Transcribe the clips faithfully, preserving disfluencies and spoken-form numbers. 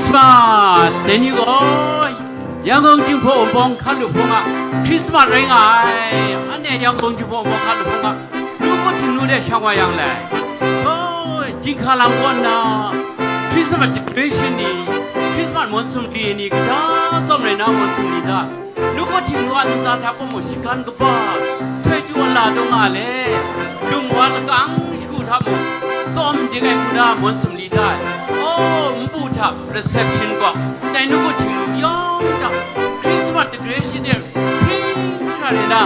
Christmas! Dai ni gaw, Yangon Jinghpaw Wunpawng hkan lu hpung a Christmas rai nga ai. Anhte Yangon Jinghpaw Wunpawng hkan lu hpung a, lu kut htingnu de shang wa yang le, oh, jinghka lam kaw nna, Christmas decoration ni, Christmas mawn sumli ni, kaja tsawm rai na mawn sumli ta, lu kut htingnu a ntsa hta gaw mung shagan kaba, htoi tu ala dawng nga le, lung wa lakang shagu hta mung, tsawm ding ai hku na mawn sumli ta ai. Oh, npu hta reception gaw, dai nu kut htingnu yawng hta, Christmas decoration de hpring hkra re na,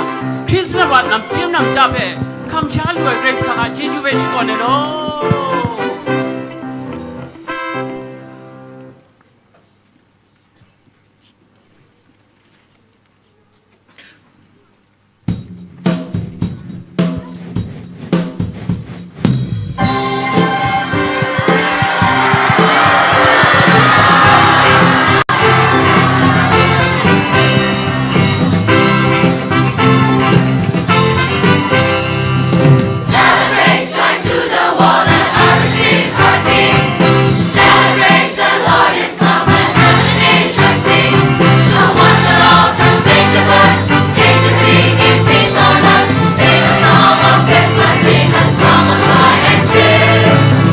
Christmas wa namchyim namda hpe hkam sha lu ai Karai Kasang a chyeju hpe shakawn ai law. Celebrate, joy to the world, let us receive our King. Celebrate, the Lord is come, let heaven and nature sing. The wonder of the manger birth, came to seek Him, peace on earth. Sing a song of Christmas, sing a song of joy and cheer.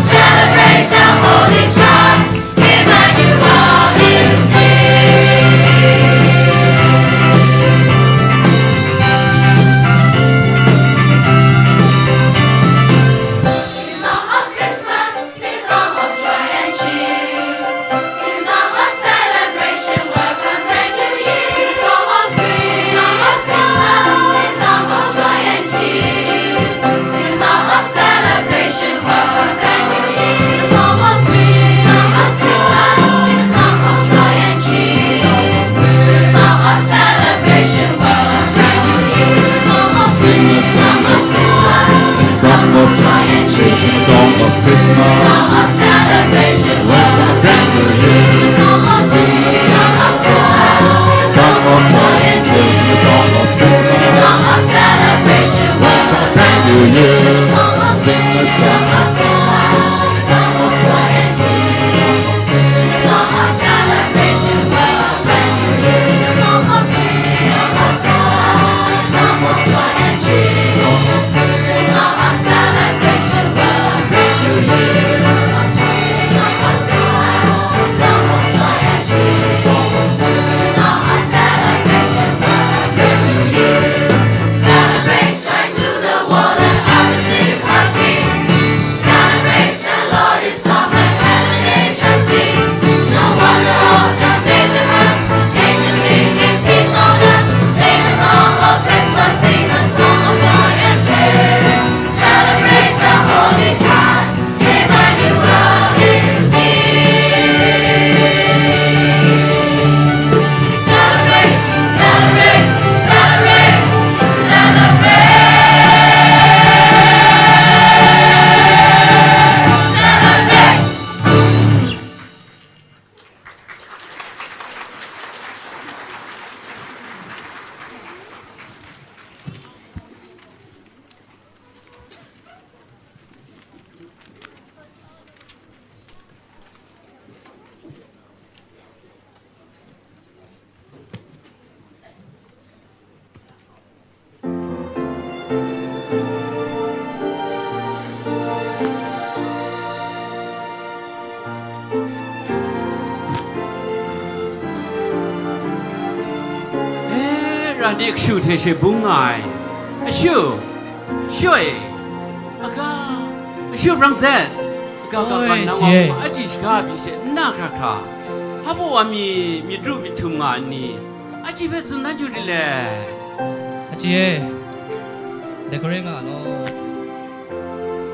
Celebrate the holy child, Emmanuel is here. Sing a song of Christmas, sing a song of joy and cheer. Sing a song of celebration, welcome brand new year. Sing a song of praise, song of Christmas, sing a song of joy and cheer. Sing a song of celebration, welcome brand new year. Sing a song of praise, song of Christmas, sing a song of joy and cheer. Sing a song of celebration, welcome brand new year. Sing a song of praise, song of Christmas, song of joy and cheer. Song of Christmas, song of celebration, welcome brand new year. Song of praise, song of Christmas, song of joy and cheer. Song of Christmas, song of celebration, welcome brand new year. Song of praise, song of Christmas, song of joy and cheer. Celebrate, joy to the world, let us receive our King. Celebrate, the Lord is come, let heaven and nature sing. The wonder of the manger birth, angels singing peace on earth. Sing a song of Christmas, sing a song of joy and cheer. Celebrate the holy child, Emmanuel is here. Celebrate, celebrate, celebrate, celebrate, celebrate. E, ra ni kashu hte she bung nga ai. Ashu, shu e, aga, ashu brang zet, aga, aga, oi, ga, na wa, aji shaga byi she nna hkra hkra, hpa baw wa mi myit ru myit htum nga ai ni, aji hpe tsun dan yu rit le. Aji e, dai gaw rai nga law.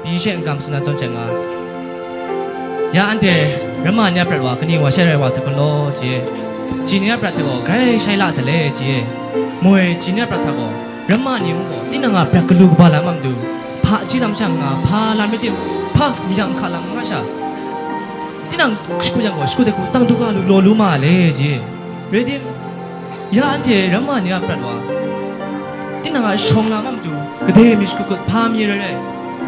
Pyi she n-gam tsun na zawn chyeng nga. Ya anhte ramma ni a prat wa kaning wa shai rai wa sai galaw, ji e. Ji ni a prat hte gaw grai shai la sai le, ji e. Moi, ji ni a prat hta gaw, ramma ni mung gaw, tinang a prat galu kaba lam a matu, hpa ji lam sha nga, hpa lam rai tim, hpa mayam hka lam nga sha, tinang shagu yang gaw, shagu dai hku tang du ga lu law lu ma le, ji e. Rai tim, ya anhte ramma ni a prat wa, tinang a shawng nga ma matu, kadai mi shakut kut hpa mi rai rai,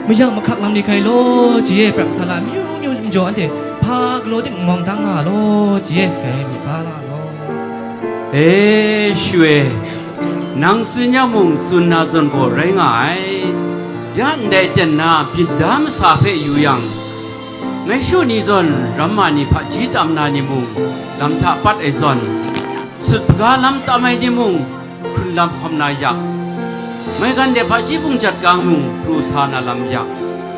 mayang mahkrak lam ni hkai law, ji e, prat masala amyu myu majaw anhte Hpa galaw tim mawng dang nga law, chye, kai myit ba la law. E, Shu e, nang tsun ya mung, tsun na zawn gaw rai nga ai. Ya ndai ten na byin da masa hpe yu yang, ngai Shu ni zawn ramma ni hpaji tam na ni mung, lam hta pat ai zawn, sut hpaga lam tam ai ni mung, hkrun lam hkawm na yak, maigan de hpaji bung jat gang mung pru sa na lam yak,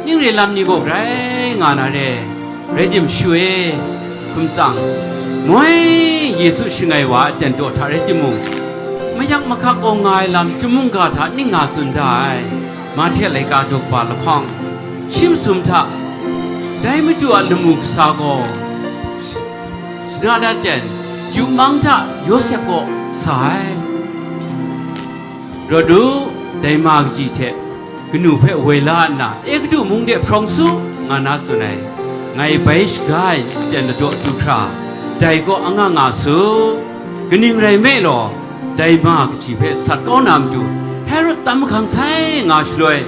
ning re lam ni gaw grai nga na re. Rai tim Shu e, hkum tsang, moi Yesu shangai wa a ten daw hta rai timung, mayak mahkak gaw nga ai lam chyum mungga hta ning nga tsun da ai. Mahte laika daw kaba lahkawng, shi masum hta, dai Madu a lamu kasa gaw, shana da ten, yu mang hta Yawsep kaw sa ai. Rawt u, dai ma kaji hte kanu hpe woi la nna, Egutu mung de hprawng su, nga na tsun ai. Ngai bai shaga ai ten ladaw du hkra, dai kaw anga nga su. Kaning rai nme law, dai ma kaji hpe sat kau na matu, Herod tam mahkang sai nga shaloi,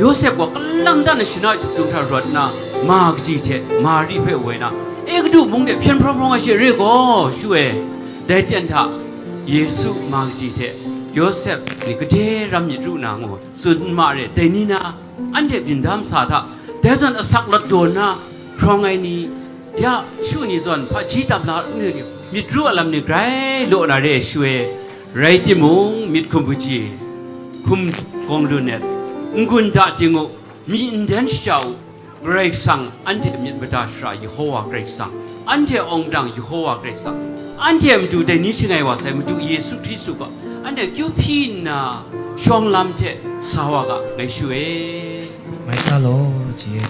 Yawsep gaw kalang dan ai shana jahtum hta rawt nna, ma kaji hte Mari hpe woi na, Egutu mung de hpyen hprawng hprawng ai she re gaw, Shu e, dai ten hta Yesu ma kaji hte Yawsep ni gade ram myit ru na ngu tsun ma re. Dai ni na, anhte byin da masa hta, dai zawn asak lawt daw nna hprawng ai ni, ya Shu ni zawn hpaji tam la ni, myit ru a lam ni grai law na re ai Shu e. Rai timung, myit hkum kaji, hkum gawng lun et, n-gun da ting u, myi n den shaja u, Karai Kasang, anhte myit mada shara Yehova Karai Kasang, anhte awng dang Yehova Karai Kasang, anhte matu dai ni shangai wa sai Madu Yesu Hkristu gaw, anhte kyu hpyi nna shawng lam hte sa wa ga, ngai Shu e. Mai sa law, chye.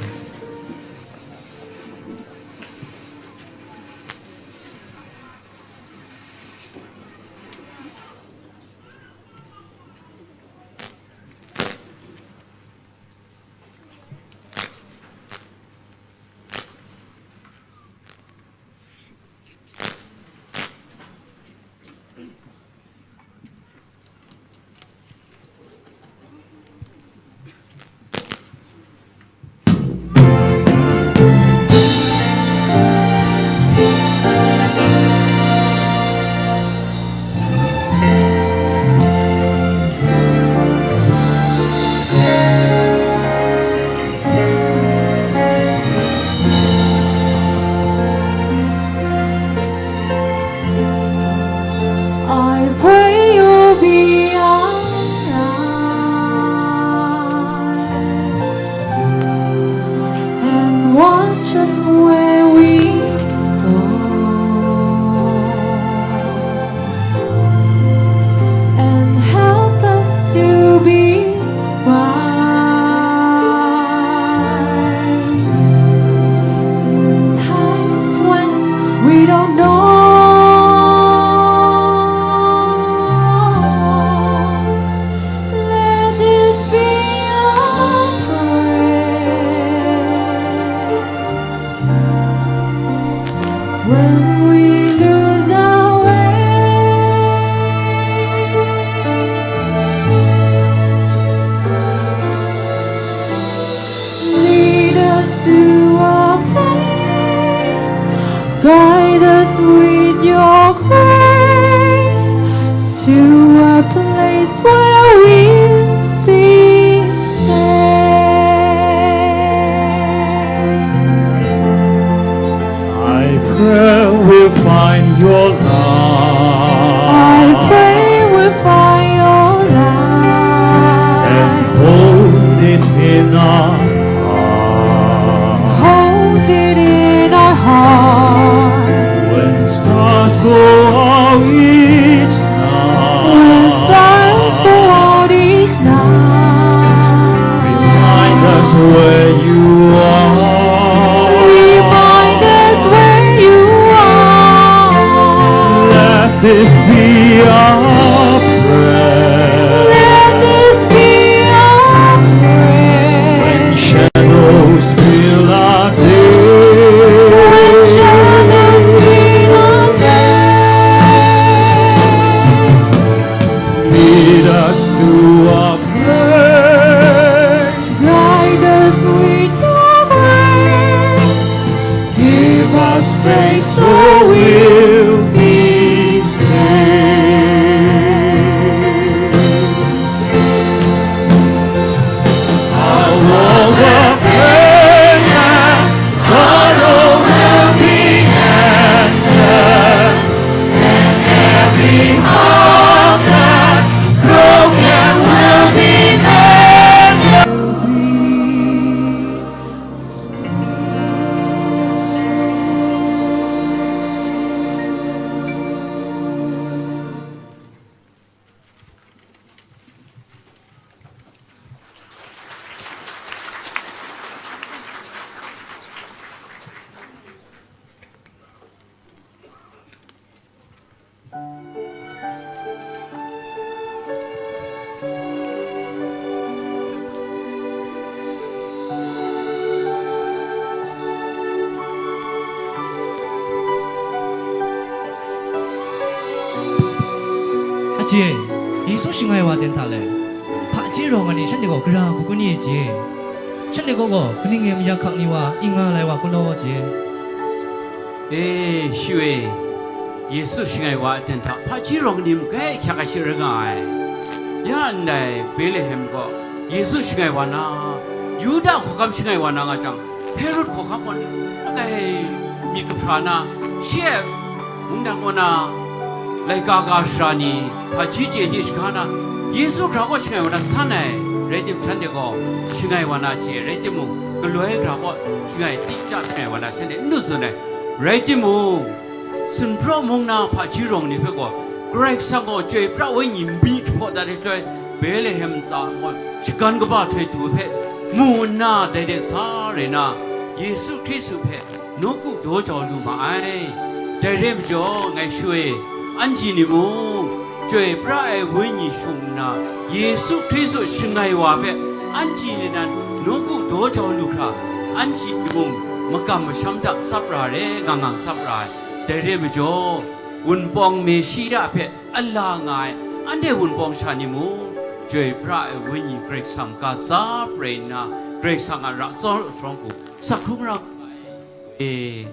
I pray you'll be our guide and watch us where we go, and help us to be wise in times when we don't know. Let this be our prayer when we lose our way. Lead us to a place, guide us with your grace to a place where we'll be safe. I pray we'll find your love. I pray we'll find your love. And hold it in our heart. Hold it in our heart. When stars go out each night. When stars go out each night. Remind us where you are. Remind us where you are. Ji e, Yesu shangai wa ten hta le, hpaji rawng ai ni shanhte gaw gara hku kun ni e ji e? Shanhte gaw gaw kaning e mayak hkak ni wa, i nga lai wa kun law ji e? E, shu e, Yesu shangai wa ai ten hta hpaji rawng ni magrai ahkyak ai shi rai nga ai. Ya ndai Betlehem gaw Yesu shangai wa na, Yuda hkawhkam shangai wa na nga jang, Herod hkawhkam gaw n rai myit kahpra na, shi a mungdan kaw na laika ga sara ni hpaji chye de shaga na, Yesu hkra kaw shangai wa na san ai, rai tim, shanhte gaw shangai wa na chye, rai timung, galoi hkra kaw shangai, tic ca shangai wa na shanhte n lu tsun ai. Rai timung, Sumpraw mung na hpaji rawng ni hpe gaw, Karai Kasang gaw Chyoi pra Wenyi mi jahpaw dat ai shaloi, Betlehem ntsa gaw shagan kaba htoi du hpe mu nna, dai de sa rai na, Yesu Hkristu hpe nawku daw jau lu ma ai. Dai re majaw, ngai shu e, anji ni mung, Chyoi pra ai Wenyi shung nna, Yesu Hkristu shangai wa hpe anji ni nan nawku daw jau lu hkra, anji ni mung makam masham hta tsap ra re, ngang ngang tsap ra ai. Dai re majaw, Wunpawng Meshiya hpe ala nga ai anhte Wunpawng sha ni mung, Chyoi pra ai Wenyi Karai Kasang ga tsap rai nna, Karai Kasang a ra tsawra hkrum hku sak hkrung ra ai.